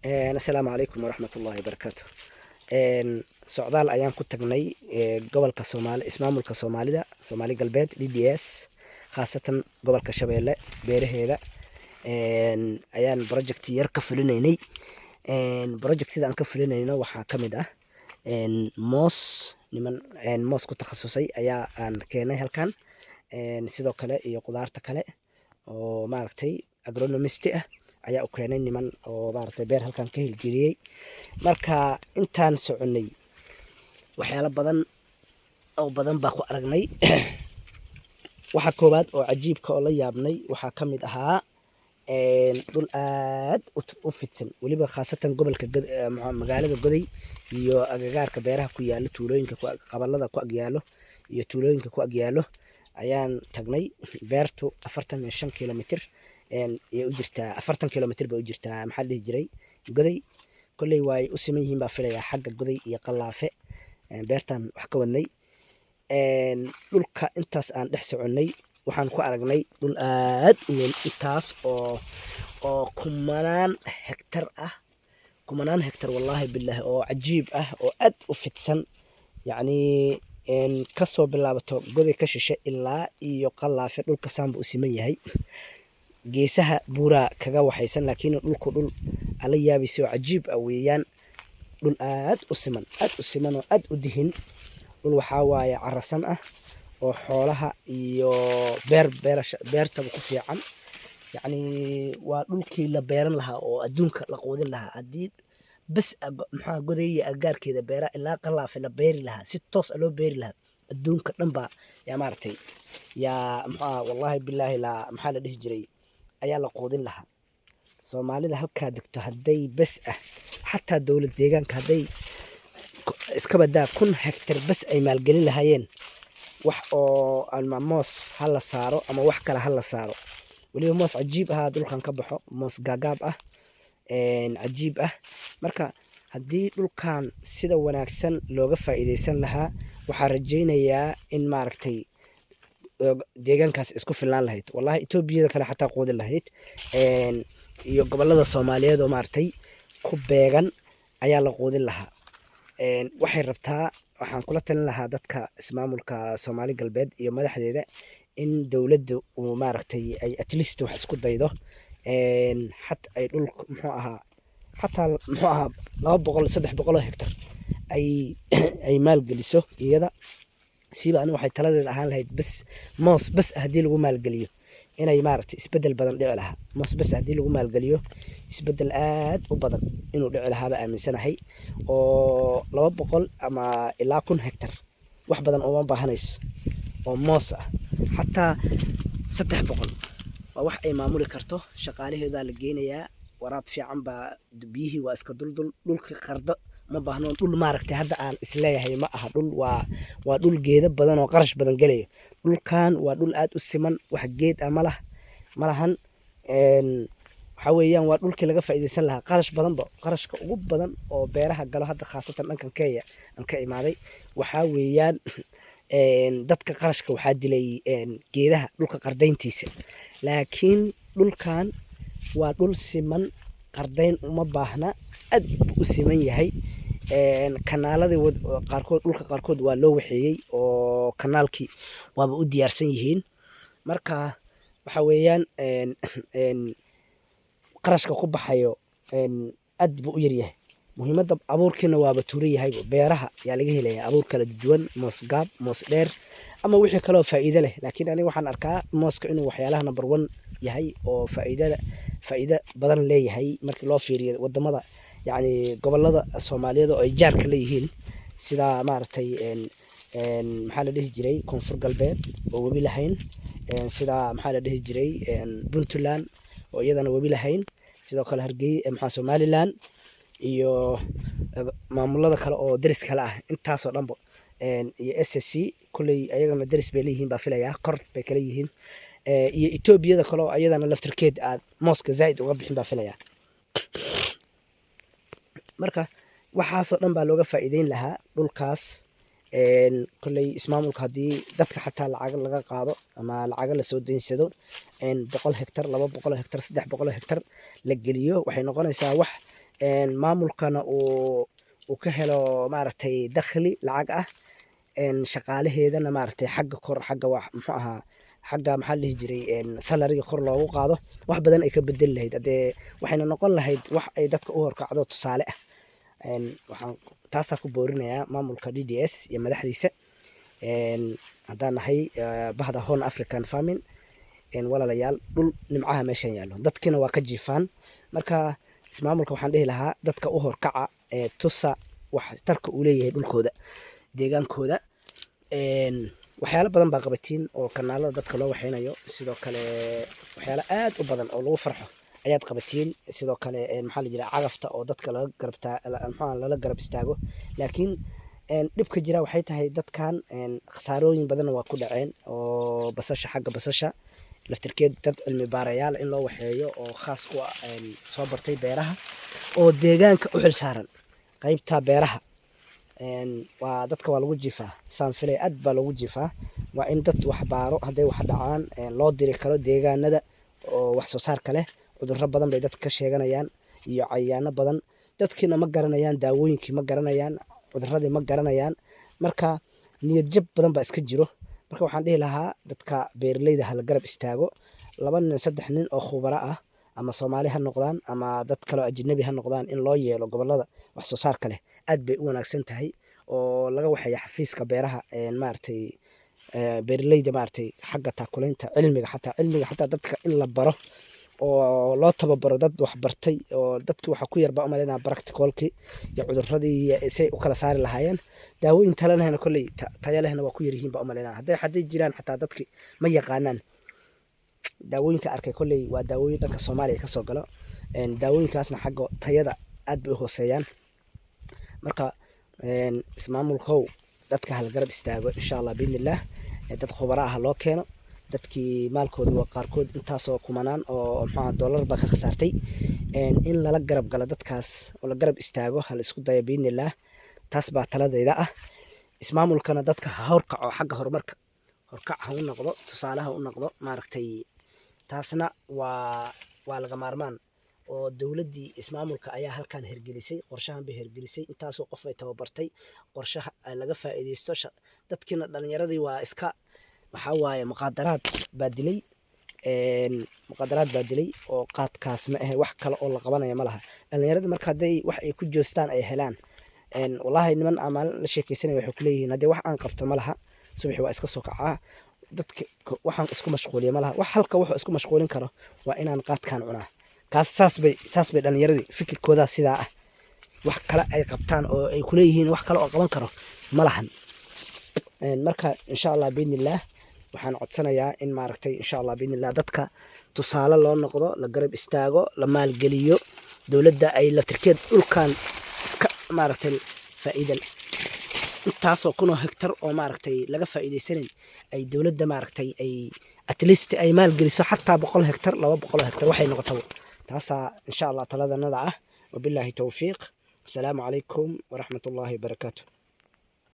Asalaamu calaykum waraxmatullaahi wabarakaatu. Socdaal ayaan ku tagnay gobolka Soomaali, ismaamulka Soomaalida, Soomaali Galbeed, DDS, khaasatan gobolka Shabeelle beeraheeda ayaan project yar ka fulinaynay. Projectida aan ka fulinayno waxaa ka mid ah moos. Niman moos ku takhasusay ayaa aan keenay halkan, sidoo kale iyo qudaarta kale oo maaragtay agronomist ah ayaa u keenay, niman oo maaragtay beer halkan ka hirgeliyey. Marka intaan soconay waxyaalo badan oo badan baa ku aragnay. Waxa koowaad oo cajiibka oo la yaabnay waxaa ka mid ahaa dhul aad u fidsan, weliba khaasatan gobolka magaalada Goday iyo agagaarka beeraha ku yaalo, tuulooyinka qabalada ku agyaalo iyo tuulooyinka ku agyaalo ayaan tagnay. Beertu 45 kilomitir ayay u jirtaa, 40 kilomitir bay u jirtaa, maxaa la dhihi jiray, Goday. Kolley way u siman yihiin baa filayaa xagga Goday iyo Qalaafe beertan wax ka wadnay. Dhulka intaas aan dhex soconnay waxaan ku aragnay dhul aad u weyn, intaas oo kumanaan hektar ah, kumanaan hektar, wallaahi bilaahi, oo cajiib ah oo aad u fidsan, yacni kasoo bilaabato Goday ka shishe ilaa iyo Qalaafe. Dhulka saan buu u siman yahay, geesaha buuraa kaga waxaysan, laakiin dhulku dhul ala yaabayso oo cajiib ah weeyaan. Dhul aad u siman, aad u siman oo aad u dihin. Dhul waxaa waaye carasan ah oo xoolaha iyo beer beerasha beertaba ku fiican. Yacni waa dhulkii la beeran lahaa oo adduunka la quudin lahaa. Haddii bes maxaa Goday iyo agagaarkeeda beera ilaa Qalaafe la beeri lahaa, si toos ah loo beeri lahaa, adduunka dhan baa yaa maaragtay yaa maxaa, wallaahi bilaahi, la maxaa la dhihi jiray, ayaa la quudin lahaa. Soomaalida halkaa degto hadday bes ah, xataa dowlad deegaanka hadday iska badaa 1000 hektar bes ay maalgelin lahaayeen, wax oo ama moos ha la saaro ama wax kale ha la saaro, weliba moos cajiib ahaa dhulkan ka baxo, moos gaagaab ah, cajiib ah. Marka haddii dhulkan sida wanaagsan looga faa'iideysan lahaa, waxaa rajaynayaa in maaragtay deegaankaas isku filnaan lahayd, wallahi Etoobiyada kale xataa quudin lahayd, iyo gobolada Soomaaliyeed oo maaragtay ku beegan ayaa la quudin lahaa. Waxay rabtaa, waxaan kula talin lahaa dadka ismaamulka Soomaali Galbeed iyo madaxdeeda in dowladda uu maaragtay ay at least wax isku daydo, xat ay dhul muxuu ahaa, xataa muxuu ahaa 200, 300 oo hektar ay maalgeliso iyada siiba. Ani waxay taladeeda ahaan lahayd bes moos bes haddii lagu maalgeliyo inay maaragtay isbedel badan dhici lahaa. Moos bes haddii lagu maalgeliyo isbedel aad u badan inuu dhici lahaaba aaminsanahay, oo 200 ama ilaa 1000 hektar wax badan uma baahanayso oo moos ah. Xataa 300 waa wax ay maamuli karto, shaqaalaheedaa la geynayaa, waraab fiican baa, biyihii waa iska duldul. Dhulka qardo ma baahno, dhul maaragtay hadda aan isleeyahay ma aha. Dhul waa dhul geedo badan oo qarash badan gelayo. Dhulkan waa dhul aad u siman, wax geed ah malah malahan. Waxaa weeyaan waa dhulkii laga faa'iideysan lahaa. Qarash badanba, qarashka ugu badan oo beeraha galo hadda, khaasatan dhankan Kenya aan ka imaaday, waxaa weeyaan dadka qarashka waxaa dilay geedaha dhulka qardayntiisa. Laakiin dhulkan waa dhul siman, qardayn uma baahna, aad buu u siman yahay. Kanaaladii qaarkood, dhulka qaarkood waa loo waxeeyey oo kanaalkii waaba u diyaarsan yihiin. Marka waxa weeyaan qarashka ku baxayo aad buu u yaryahay. Muhiimadda abuurkiina waaba tuuran yahay, beeraha yaa laga helayaa abuur kala duwan, moos gaab, moos dheer ama wixii kaloo faa'iido leh. Laakiin aniga waxaan arkaa mooska inuu waxyaalaha number one yahay oo faa'iidada faa'iido badan leeyahay markii loo fiiriyo wadamada, yacni gobolada Soomaaliyeed oo ay jaarka leeyihiin, sida maaragtay maxaa la dhihi jiray, Koonfur Galbeed oo webi lahayn, sida maxaa la dhihi jiray, Puntland oo iyadana webi lahayn, sidoo kale Hargey, maxaa, Somaliland iyo maamulada kale oo deris kale ah, intaasoo dhanba, iyo SSC kulley ayagana deris bay leeyihiin baa filayaa, kor bay kala yihiin, iyo Etoobiyada kale oo ayadana laftirkeed aad mooska zaaid uga bixin baa filayaa. Marka waxaasoo dhan baa looga faa'iideyn lahaa dhulkaas. Kolley ismaamulka haddii dadka xataa lacag laga qaado ama lacaga lasoo deynsado, 100 hektar, 200 hektar, 300 hektar la geliyo, waxay noqonaysaa wax Maamulkana uu ka helo, maaragtay, dakhli lacag ah, shaqaalaheedana, maaragtay, xagga kor, xagga wax muxuu ahaa, xagga maxaa la dhihi jiray, salariga kor loogu qaado, wax badan ay ka bedeli lahayd. Hadee waxayna noqon lahayd wax ay dadka u horkacdo, tusaale ah. Waxaan taasaa ku boorinayaa maamulka DDS iyo madaxdiisa. Haddaan nahay bahda Horn African Farming, walaalayaal, dhul nimcaha meeshan yaallo, dadkiina waa ka jiifaan. Marka ismaamulka waxaan dhihi lahaa, dadka u horkaca ee tusa wax tarka uu leeyahay dhulkooda, deegaankooda. Waxyaalo badan baa qabatiin oo kanaalada dadka loo waxeynayo. Sidoo kale waxyaalo aad u badan oo lagu farxo ayaad qabatiin. Sidoo kale, maxaa la yidhaha, cagafta oo dadka laga garabtaa, maxaa lala garab istaago. Laakiin dhibka jira waxay tahay, dadkan khasaarooyin badanna waa ku dhaceen oo basasha, xagga basasha laftirkeed, dad cilmi baarayaal in loo waxeeyo oo khaas ku ah, soo bartay beeraha oo deegaanka u xil saaran qaybta beeraha. Waa dadka waa lagu jiifaa, saan filay, aad baa lagu jiifaa. Waa in dad wax baaro, hadday wax dhacaan, loo diri karo deegaanada oo wax soo saarka leh. Cudurro badan bay dadka ka sheeganayaan iyo cayayaano badan. Dadkiina ma garanayaan daawooyinkii, ma garanayaan cuduradii, ma garanayaan. Marka niyad jab badan baa iska jiro. Marka waxaan dhihi lahaa, dadka beeraleyda hala garab istaago. Laba nin, saddex nin oo khubaro ah, ama Soomaali ha noqdaan ama dad kaloo ajnabi ha noqdaan, in loo yeelo gobolada wax soo saarka leh aad bay u wanaagsan tahay, oo laga waxeeya xafiiska beeraha, maaragtay, beeraleyda, maaragtay, xagga taakulaynta cilmiga, xataa cilmiga, xataa dadka in la baro oo loo tababaro dad wax bartay. Oo dadki waxa ku yar baa umaleynaya practicalkii iyo cuduradii iyo say u kala saari lahaayeen. Daawooyin tala lehna, kolley tayo lehna waa ku yaryihiin baa umaleynaya. Hadday jiraan xataa, dadki ma yaqaanaan. Daawooyinka arkay kolley waa daawooyin dhanka Soomaaliya kasoo galo. Daawooyinkaasna xagga tayada aad bay u hooseeyaan. Marka ismaamulkow, dadka hala garab istaago, insha Allah biidnillah. Dad khubara ah loo keeno. Dadkii maalkoodii waa qaarkood intaasoo kumanaan oo muxuu dollar baa ka khasaartay. In lala garab galo dadkaas oo la garab istaago hala isku dayo biidnillah. Taas baa taladayda ah. Ismaamulkana dadka ha horkaco, xagga horumarka horkac ha u noqdo, tusaale ha u noqdo, maaragtay. Taasna waa laga maarmaan oo dowladdii ismaamulka ayaa halkan hirgelisay qorshahan bay hirgelisay, intaasoo qof ay tababartay, qorshaha laga faa'iidaysto. Dadkiina dhalinyaradii waa iska, waxaa waaye, muqaadaraad baa dilay, muqaadaraad baa dilay oo qaadkaas ma ahe, wax kale oo la qabanaya ma laha. Dhalinyaradii marka hadday wax ay ku joostaan ay helaan, wallahi niman aan maalin la sheekeysanaya waxay kuleeyihiin, haddii wax aan qabto ma laha, subaxi waa iska soo kacaa, dadka waxaan isku mashquuliya ma laha, wax halka wuxuu isku mashquulin karo waa inaan qaadkaan cunaa. Kaas saas bay dhalinyaradii fikirkooda sidaa ah. Wax kale ay qabtaan oo ay kuleeyihiin, wax kale oo qaban karo ma lahan. Marka insha Allah biidnillah waxaan codsanayaa in, maaragtay, insha Allah biidnillah dadka tusaale loo noqdo, la garab istaago, la maalgeliyo, dowladda ay laftirkeed dhulkan iska, maaragtay, faa'iida intaasoo kun oo hektar oo, maaragtay, laga faa'iidaysanayn, ay dowladda, maaragtay, ay at least ay maalgeliso xataa 100 hektar, 200 hektar waxay noqotaba. Taasaa insha Allah taladanada ah. Wabilaahi towfiiq. Asalaamu calaykum waraxmat ullaahi wabarakaatu.